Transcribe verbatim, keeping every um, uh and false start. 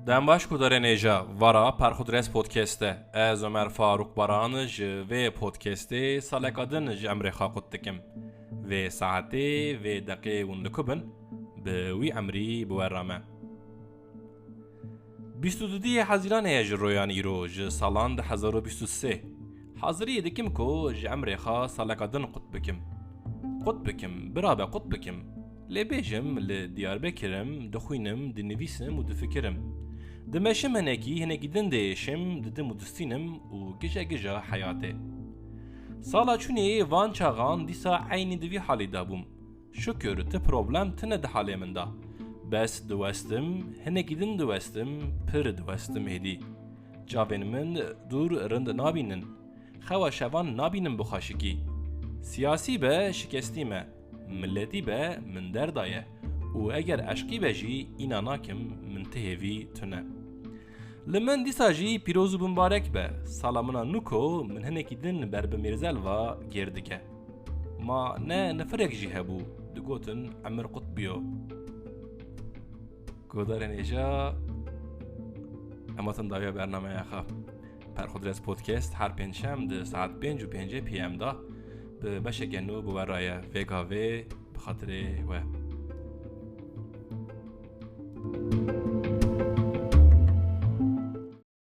Dem baş guhdarên hêja, vara Perxudres Podcast e. Ez Omer Faruk Baran ji vê podcastê saleka din ji emrê xwe qut dikim. Vê saetê, vê deqê hûn li ku bin, bi wî emrî bi we re me. Bîst û dudiyê Hezîranê ye ji royan îro, ji salan du hezar û bîst û sê. Haziriyê dikim ku ji emrê xwe saleka din qut bikim. Qut bikim, bira be qut bikim. Lê bêjim, li Diyarbekir im, dixwînim, dinivîsim û difikirim. Dimeşim hinekî, hinekî din diêşim, didim û distînim û gije gija heyatê. Sala çûnê van çaxan dîsa eynî di vî halî de bûm. Şukir, ti problem tine di halê min de. Bes diwestim, hinekî din diwestim, pir diwestim hêdî. Çavên min dûr rind nabînin. Xewa şevan nabînim bi xweşikî. Siyasî be, şikestî me. Miletî be, min derdaye. Û eger eşqî be jî, îna nakim, min ti hêvî tune. Li min dîsa jî pîroz û bimbarek be. Sala min a nû ku min hinekî din ber bi mêrzel va gêr dike. Ma ne nifirek jî hebû, digotin emir qut biyo. Guhdarên hêja, em hatin dawiya bernameya xwe. Perxudres Podcast her pêncşem di saet pênc û pêncê P M de bi beşeke nû bi we re ye. Vê gavê bi xatirê we.